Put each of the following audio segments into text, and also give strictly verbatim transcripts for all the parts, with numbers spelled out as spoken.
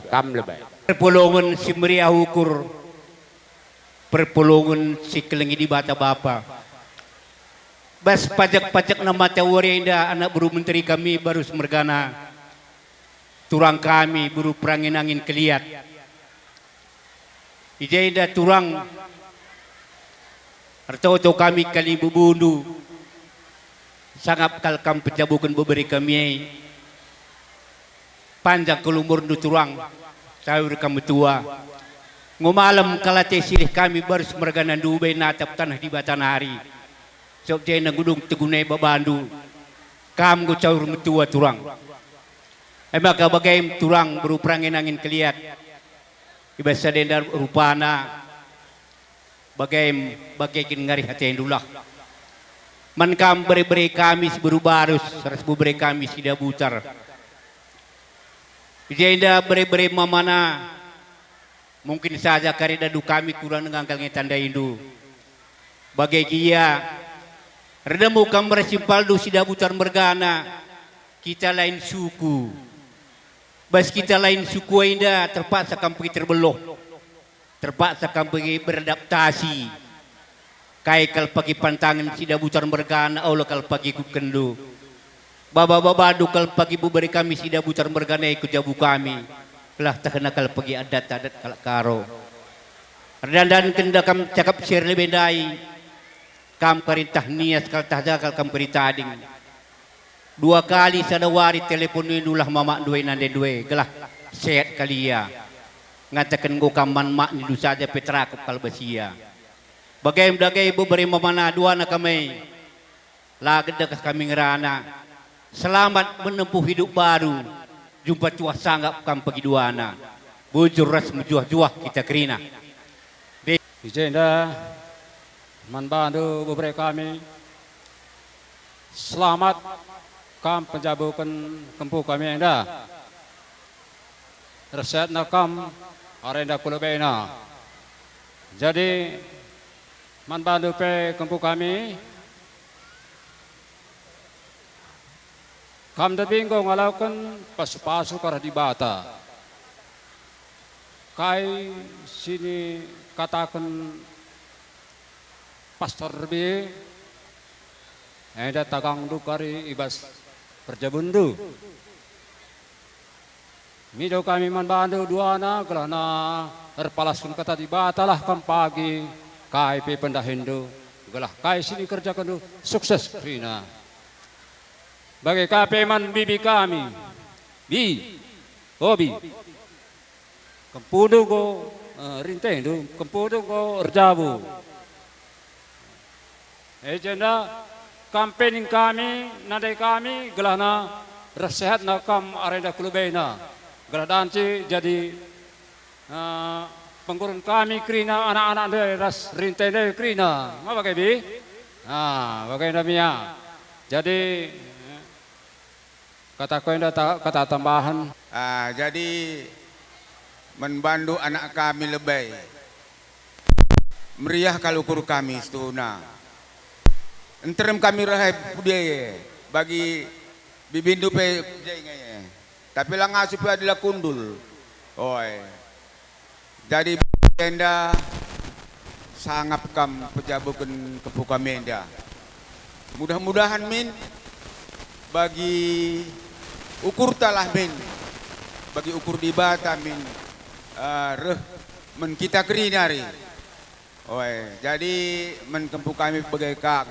Kam lebe. Perpulungen si meriah ukur, perpulungen si kelengi Dibata Bapa. Bas pajek-pajekna matawari enda anak beru menteri kami Barus mergana, turang kami beru perangin angin Keliat. I jenda turang ertoto kami kalimbubu-Ndu, sangap kal kam pejabuken bebere kami e. Panjang kal umurndu turang, caur kam metua. Enggo malem kal ate silih kami Barus mergana ndube natap taneh Dibata nari. Sop jenda ngudung teguna babandu, kam enggo caur metua turang. E maka bage me turang beru perangin angin Keliat. I bas sada enda rupana, bage me bage kin ngarih atendulah. Man kam bere-bere kami si beru Barus ras bebere kami si Dabutar. I jenda bere-bere mamana, mungkin saja kari dadu kami kurang denga kal nge tandaindu. Bage gia, erdemu kam ras impaldu si Dabutar mergana, kita lain suku. Bas kita lain suku enda terpaksa kam pegi terbeluh, terpaksa kam pegi beradaptasi. Kai kal pagi pantangen si Dabutar mergana ola kal pagi kutkenndu. Baba-babandu kal pagi bebere kami si Dabutar mergana e ku jabu kami, gelah tehna kal pagi adat-adat kalak Karo. Erdandanken da kam cakap si erlebe ndai, kam kari ntah nias kal ntah jagal kam kari tading. Dua kali sada wari teleponindu lah mamakndu e nandendu e, gelah sehat kal ia. Ngataken enggo kam man mak nindu saja pe terakup kal bas ia. Bage me dage bebere mamana duana kam e. La gedegeh kami ngerana. Selamat menempuh hidup baru. Jumpa tuah sangap kam pagi duana. Bujur ras mejuah-juah kita kerina. I jenda man bandu bebere kami, selamat kam penjabuken kempu kami enda. Ersehatna kam arenda ku lebena. Jadi, man bandu pe kempu kami, kam ndai enggo ngaloken pasu-pasu arah Dibata. Kai si nikataken pastor B, enda tagangndu kari i bas perjabundu. Mido kami man bandu duana, gelahna erpalasken kata Dibatalah kam pagi, kai pe pendahinndu, gelah kai si nikerjakenndu sukses kerina. Bage ka pe man bibi kami. Bi, o Bi, kempundu enggo, eh, rintendu, kempundu enggo erjabu. E jenda, kam pe ning kami, nandai kami, gelahna reh sehatna kam arenda ku lebena, gelah danci jadi, eh, pengguren kami kerina anak-anak ndai ras rinte ndai kerina. Ma bage, Bi? Ah, bagenda me ia. Jadi, eh, Kataku enda ta-, kata tambahen. Ah, jadi man bandu anak kami lebe. Meriah kal ukur kami situhuna. Nterem kami reh pudi e bagi bibindu pe je nge. Tapi la ngasup pe adi la kundul. Oe. Jadi enda sangap kam pejabuken kempu kami enda. Mudah-mudahen min bagi ukurta lah min, bagi ukur Dibata min, eh, reh men kita kerina nari. Oe, jadi men kempu kami bage kang.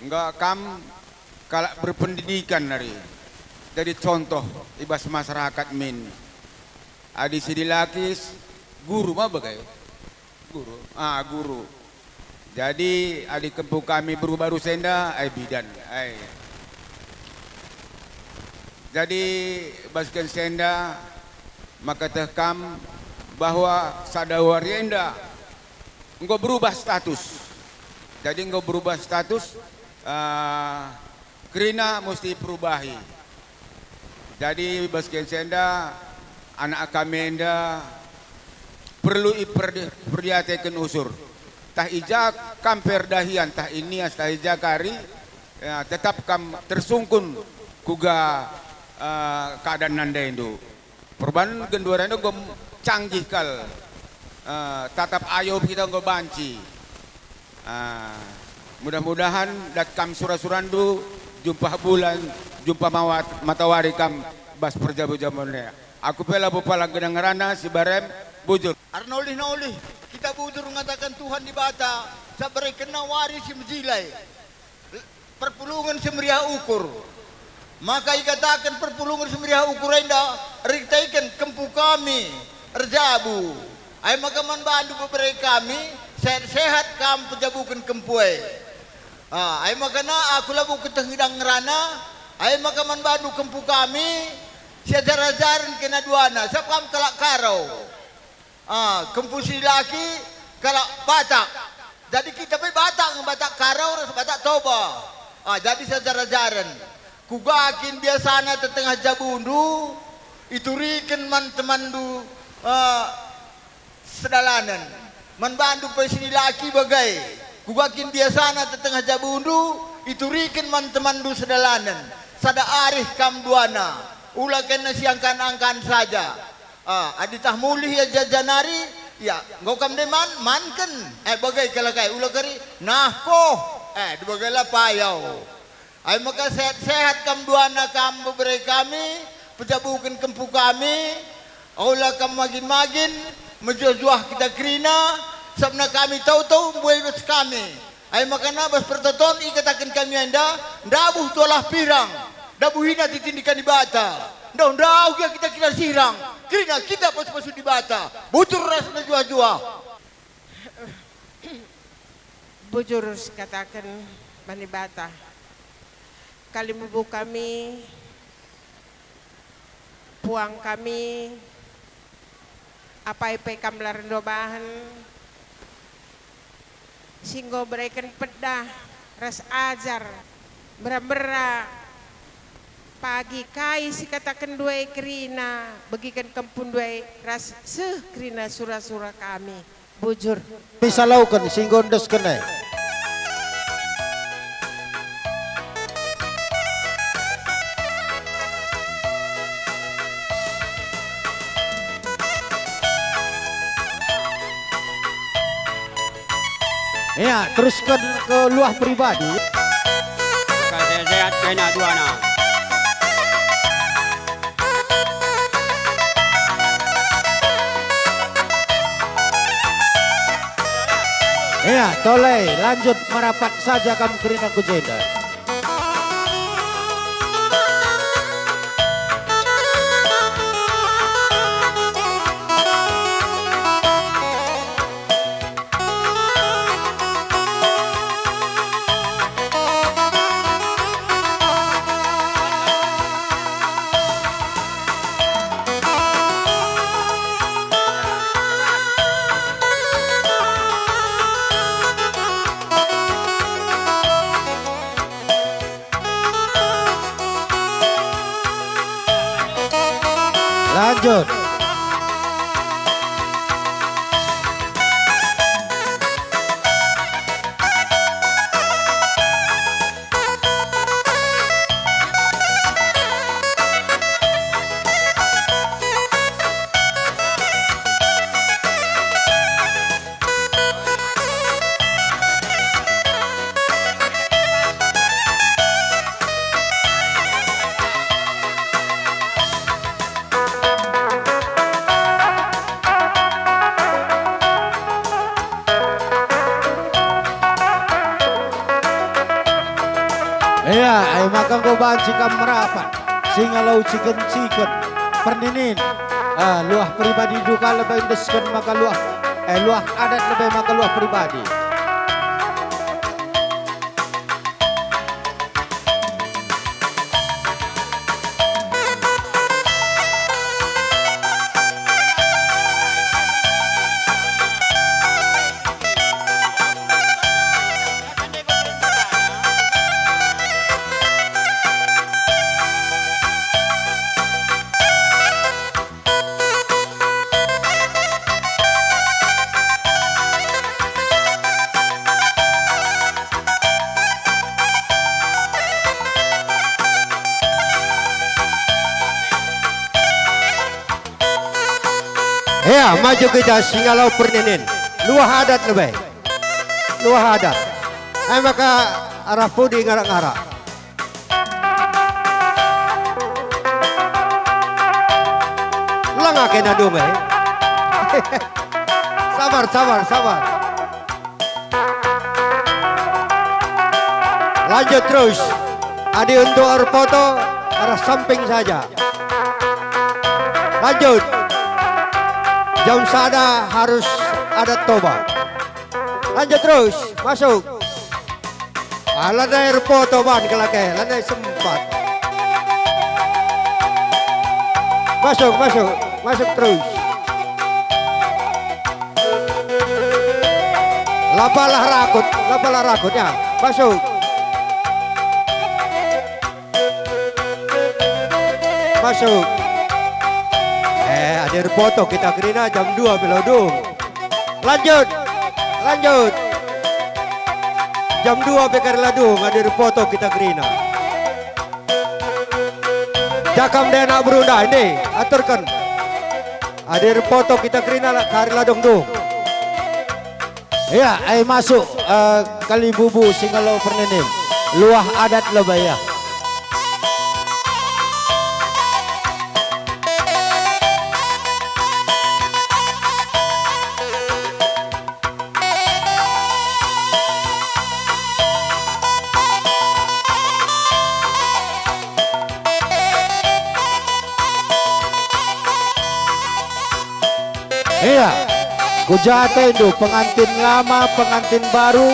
Enggo kam kalak berpendidikan nari. Jadi contoh i bas masyarakat min. Adi si dilaki s-, guru ma bage? Guru. Ah, guru. Jadi adi kempu kami beru Barus enda, ai bidan, ai. Jadi bas ken si enda maka teh kam bahwa sada wari enda enggo berubah status. Jadi enggo berubah status, ah, kerina musti perubahi. Jadi bas ken si enda anak kami enda perlu iperdi-, perdiateken usur. Tah i ja kam pe erdahian, tah i nias, tah i ja kari, ya, tetap kam tersungkun kuga, eh, keadaan nandaindu. Perbahan genduari enda enggo canggih kal, eh, tatap ayub kita enggo banci. Ah, mudah-mudahan dat kam sura-surandu jumpah bulan, jumpah mawat, matawari kam bas perjabu-jabun e. Aku pe labo pala gedang ngerana si barem bujur. Arnolih-nolih kita bujur ngataken Tuhan Dibata, sabap berekenNa wari si mejilai. Perpulungen si meriah ukur. Maka ikataken perpulungen si meriah ukur enda erkiteken kempu kami erjabu. Ai maka man bandu bebere kami, sehat-sehat kam pejabuken kempu e. Ah, ai maka na aku labo keteh ngedang ngerana, ai maka man bandu kempu kami, siajar-ajaren kena duana, sabap kam kalak Karo. Ah, kempu si dilaki kalak Batak. Jadi kita pe Batak nge, Batak Karo ras Batak Toba. Ah, jadi siajar-ajaren. Kuga kin biasana tetengah jabundu ituriken man temanndu, ah, sedalanen. Man bandu pe si dilaki bage. Kuga kin biasana tetengah jabundu ituriken man temanndu sedalanen. Sada arih kam duana. Ula kena siangkan-angkan saja. Ah, adi tah mulih ia jaja nari, ia, enggo kam nde man, manken. Eh, bage kal kai, ula kari, nah koh. Eh, dibage la payau. Ai maka sehat-sehat kam duana kam bebere kami, pejabuken kempu kami, ola kam magin-magin, mejuah-juah kita kerina, sabap kami tau-tau mbuai ras kami. Ai maka na bas pertoton ikataken kami enda, ndabuh tualah pirang, ndabuhina titi ni Dibata. Ndauh-ndauh gia kita kira sirang, kerina kita pasu-pasu Dibata. Bujur ras mejuah-juah. Bujur sikataken man Dibata. Kalimbubu kami, puang kami, apai pe kam la rendo bahan, si enggo bereken pedah ras ajar, mbera-mbera pagi kai si kataken ndu e kerina, begiken kempu ndu e ras seh kerina sura-sura kami. Bujur. Misalauken si enggo endesken e. Ya, terusken ke luah pribadi. Sehat-sehat kena duana. Ya, tole, lanjut merapat saja kam kerina ku jenda. Lanjut. Ia, ai maka enggo banci kam merapat, singa lau ciken-ciken, perninin, ah, luah pribadi duka lebe endesken maka luah, eh, luah adat lebe maka luah pribadi. Ea, maju kita Singalo Perninin. Luah adat lebe. Luah adat. Ai maka arah pudi ngarak-ngarak. Langa kena dunge. Sabar, sabar, sabar. Lanjut terus. Adi untuk erfoto, arah samping saja. Lanjut. Jam sada harus adat Toba. Lanjut terus, masuk. Ah, lanai erfoto ban kalak e, lanai sempat. Masuk, masuk, masuk terus. Lapalah rakut, lapalah rakut, ya. Masuk. Masuk. Eh, adi erfoto kita kerina jam dua pe la dung. Lanjut. Lanjut. Jam dua pe kari la dung, adi erfoto kita kerina. Jakam de anak beru ndai, ndai, aturken. Adi erfoto kita kerina la, kari la dung-dung. Ya, ai masuk, eh, kalimbubu Singalo Perninin. Luah adat lebe ya. Ia, ku ja atendu pengantin lama, pengantin baru,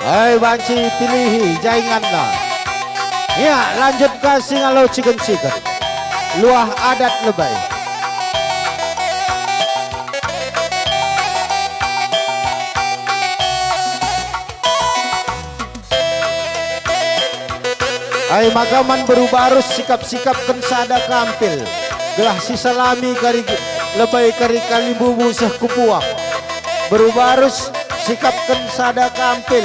ai banci pilihi ja inganna. Ia, lanjut ka Singalo Ciken-ciken. Luah adat lebe. Ai maka man beru barus sikap-sikapken sada kampil, gelah sisalami kari lebe kari kalimbubu seh ku puang. Beru barus sikapken sada kampil.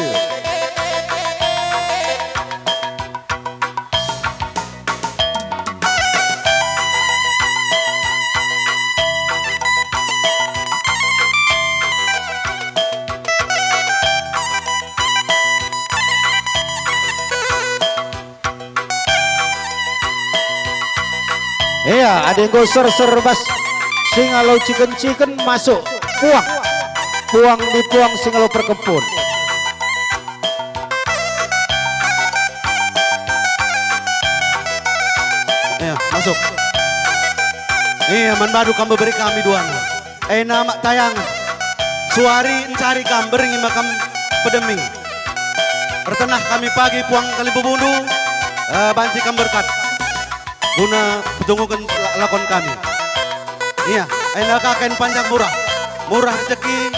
Ia, adi enggo serser bas Singalo Ciken-ciken masuk puang. Puang di puang Singalo Perkempun. Ia, masuk. Ia, man badu kam beberi kami duana. Ena mak tayangen. Suari encari kam, berngi maka kam pedemi. Ertenah kami pagi puang kalimbubundu, eh, banci kam berkat guna petunguken la-, lakon kami. Ia, ena kaken panjang murah, murah rejeki,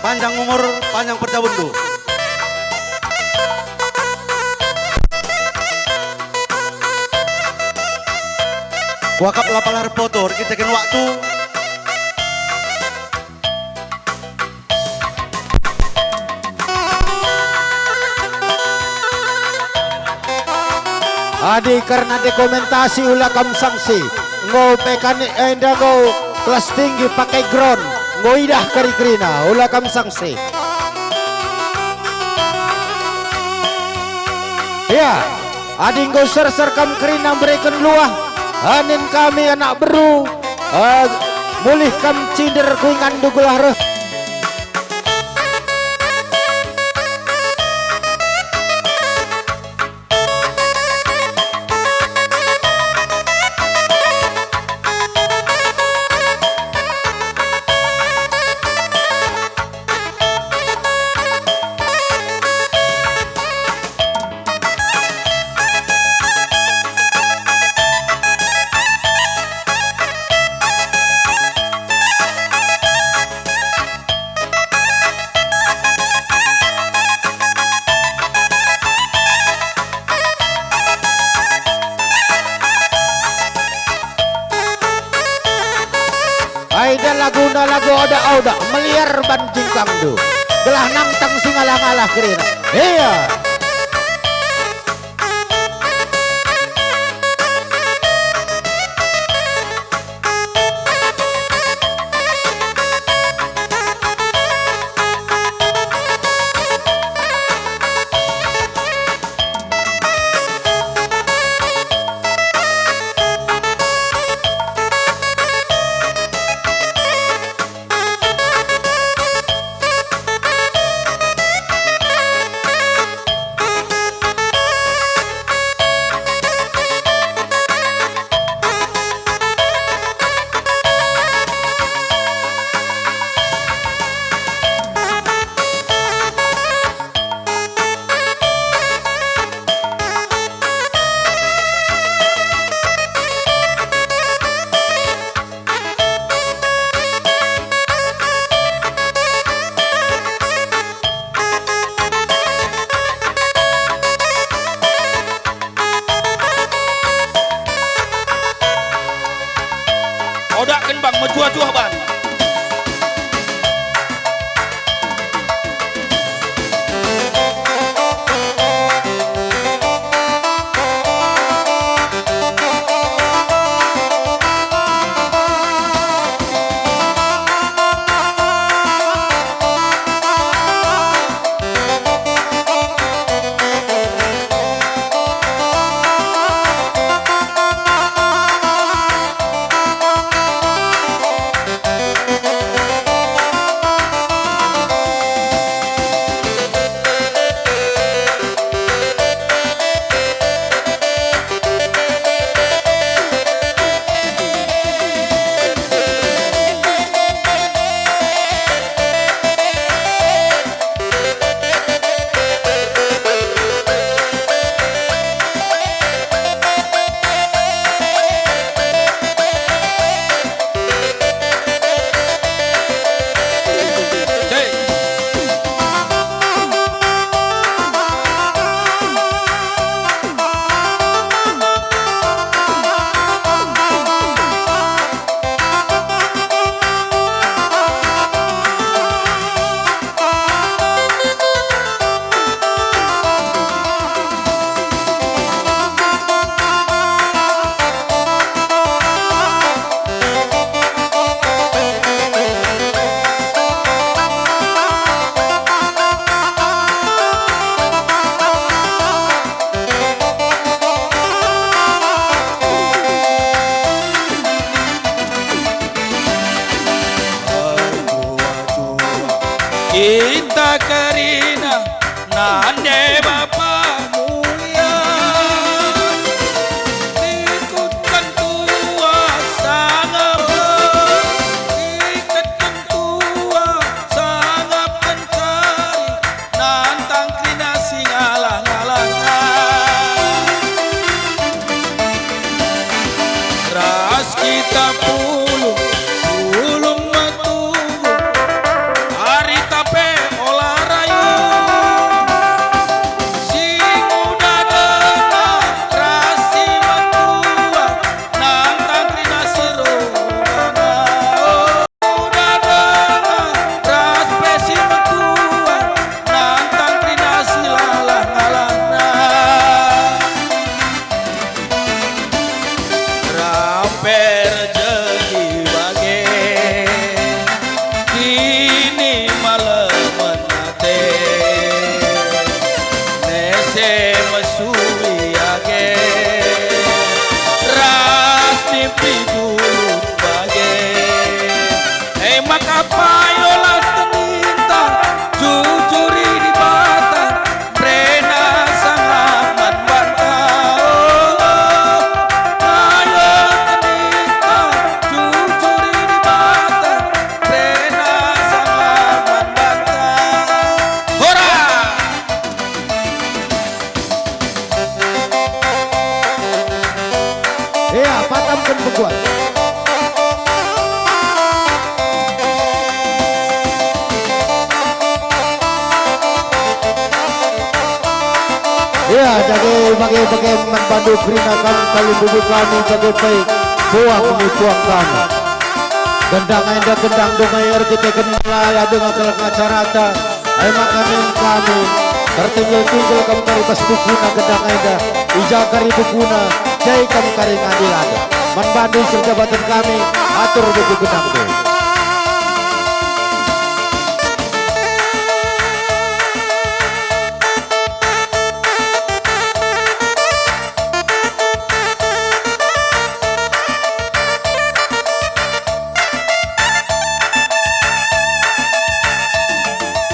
panjang umur, panjang perjabundu. Kuakap lapalah erpoto, erkiteken waktu. Adi kerna dokumentasi ula kam sangsi, enggo pe kan enda enggo kelas tinggi pakai gron, enggo idah kari kerina, ula kam sangsi. Ia, adi enggo serser kam kerina mereken luah, anin kami anak beru, eh, mulih kam cinder ku inganndu gelah reh. Ai da laguna lagu oda-oda, meliar ban jingkangndu. Gelah nangtang si ngalah-ngalah kerina. Ia. Pajuah ban. Kita kerina nande Bapa mulia, ikutken tua sangap, ikutken tua sangap mencari, nantang kerina si ngalah-ngalahna. Ras kita pulung, pulung metugu, arita pe ola rayu. Si nguda denga ras si metua, nantang kerina si rubana. Uda denga ras pe si metua, nantang kerina si lalah ngalahna. Rampe rejeki bage, kini malemen ate, nese mesuli age, ras nipi gulut bage. E maka payolah keninta, jujuri Dibata, berena sangap man banta. Oh, payo keninta, jujuri Dibata, berena sangap man banta. Hora! Ia, patamken pekuat. Ia, dage bage-bage man bandu kerina kam kalimbubu kami bage pe puang ni puang kami. Gendang enda gendang donga erkiteken melala denga keleng acarata. E maka ning kami, tertinjil-tinjil kam kari bas bukuna gendang enda, i ja kari bukuna, jai kam kari ngadilana. Man bandu si erjabaten kami, atur buku gendang enda.